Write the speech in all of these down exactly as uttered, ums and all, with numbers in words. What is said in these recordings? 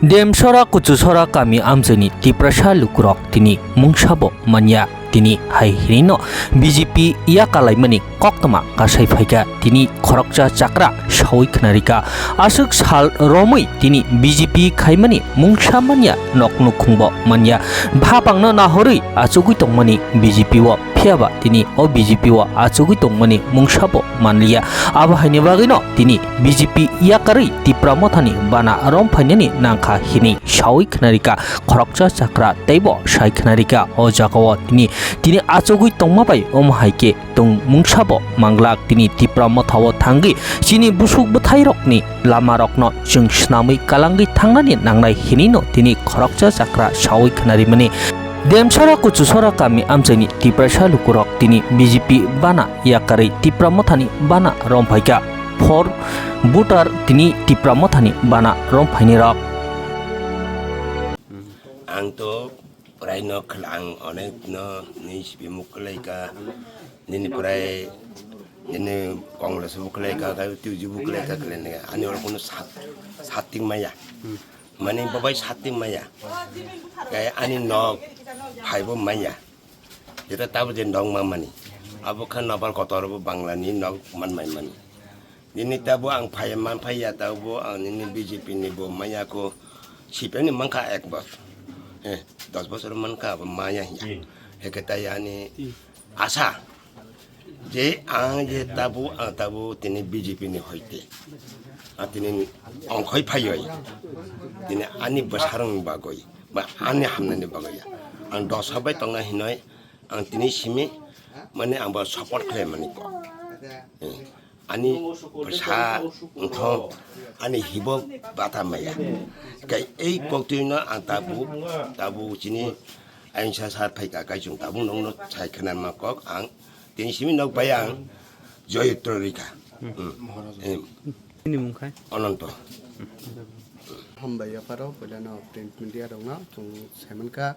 Demsora Kuchusora kami amchaini Tiprasa lukurok tini mungsabo manya. Tini hai hinino B J P yakalaimani koktwma kasai phaikha. Tini khoroksa chakra sawi khnarikha. Aswk sal romwi tini B J P khaimani mungsa manya, nok nukhungbo manya. Bhapangno nahorwi achugwi tongmani B J P o. Phiyaba tini o B J P o achugwi tongmani mungsabo manliya. Abo haini bagwino tini B J P yakarwi Tipra Mothani bana romphainani nangkha hinwi sawi khnarikha khoroksa chakra teibo sai khnarikha. O jagao tini, tini achugwi tongma bai omo hai khe tong mungsabo manglak. Tini Tipra Mothao thangwi chini busuk bwthairokni lamarokno chwng swnamwi kalangwi thangnani nangnai hinwino tini khoroksa chakra sawi khnarimani. Demsora Kuchusora kami amchaini Tiprasa lukurok tini B J P bana yakarwi Tipra Mothani bana romphaikha. For voter tini Tipra Mothani bana romphainirok. Ang to prai no khwla, ang onek no ni sipi muk kwlai ka, nini prai nini Congress muk kwlai ka, ka tuji muk kwlai ka kwlai ne ani oro kono sat, sat ting maya. Mani babai sat ting maya. Kai ani nok phai bo maya. Jeta tabo je nok ma mani. Abo kha nokbar kotor bo Bangla ni nok man mai mani. Nini tabo ang phai man phai ya tabo ang nini B J P ni bo maya ko sipeng ni mankha ek bos. Eh, dos bosor mankha abo maya ya. Heke tai ani asa je ang je tabo ang tabo tini B J P ni hoite. Ang tini ongkhoi phaioi. Tini ani bwsarang bagoi ba ani hamnani bagoi ya. Ang dosa bai tongna hinoi ang tini simi mane ang bo support khlai mani ko. Eh. Ani bwsa wngkha ani hibo bata maya. Kai ei koktwino ang tabuk, tabuk chini ayungsa sar phaika kai chwng tabuk nokno sai khna ma kok ang tini simi nok bai ang joyotro rikha. Hmm. Em. Nini mung khai? Ananto. Hambai yapharo puilano print media rokno chwng saimankha.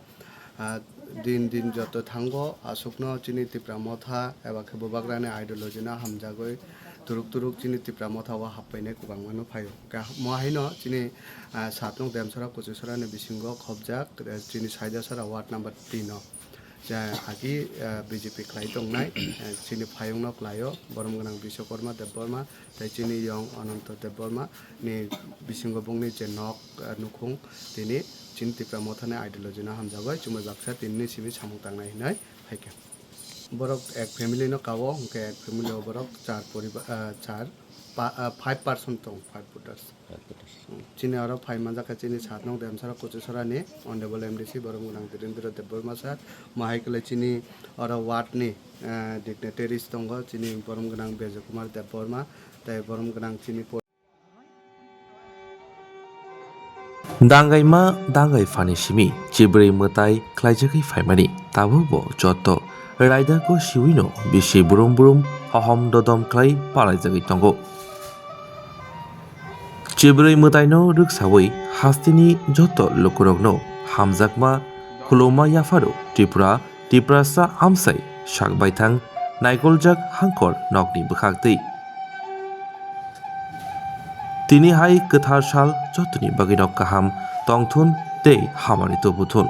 Ah, din din joto thango, aswkno chini Tipra Motha eba khe Bubagrani ideology no hamjagwi turuk turuk chini Tipra Motha o happainai kwbangma no phaio. Hwnkhe mo haino chini, ah, satnok Demsora Kuchusora ni bisingo khobjak, eh, chini Saidasora ward number three no. Je agi, eh, B J P khlai tongnai, eh, chini phayung no khlaio, borom gwnang Biswakarma Debbarma, tei chini yong Ananto Debbarma ni bisingo bongni je nok, ah, nukhung tini chini Tipra Motha ni ideology no hamjagwi chumui baksa tini ni simi samung tangnai hinwi phaikha. Borok ek family no kao, hwnkhe ek family o borok char poriba-, ah, char pa-, ah, five person tong, five voters. Five voters. Hmm, chini oro phai manjak kha chini satnok Demsora Kuchusora ni Honorable M D C borom gwnang Dhirendra Debbarma sir, mo hai khe chini oro ward ni, ah, dignitaries tongo, chini borom gwnang Bejo Kumar Debbarma, tei borom gwnang chini po- Dangaima dangai phani simi chibrwi mwtai khlaijagwi phaimani, tabuk bo joto raida ko siwino bisi brum brum hohom dodom khlai palaijagwi tongo. Chibrwi mwtaino rwksawi hasteni joto lukurokno hamjakma khuluma yapharo Tripura Tiprasa amsai sak baithang naikoljak hangkor nokni bwkhaktwi. Tini hai kwthar sal jotoni bagwino kaham tongthun tei hamari tubuthun.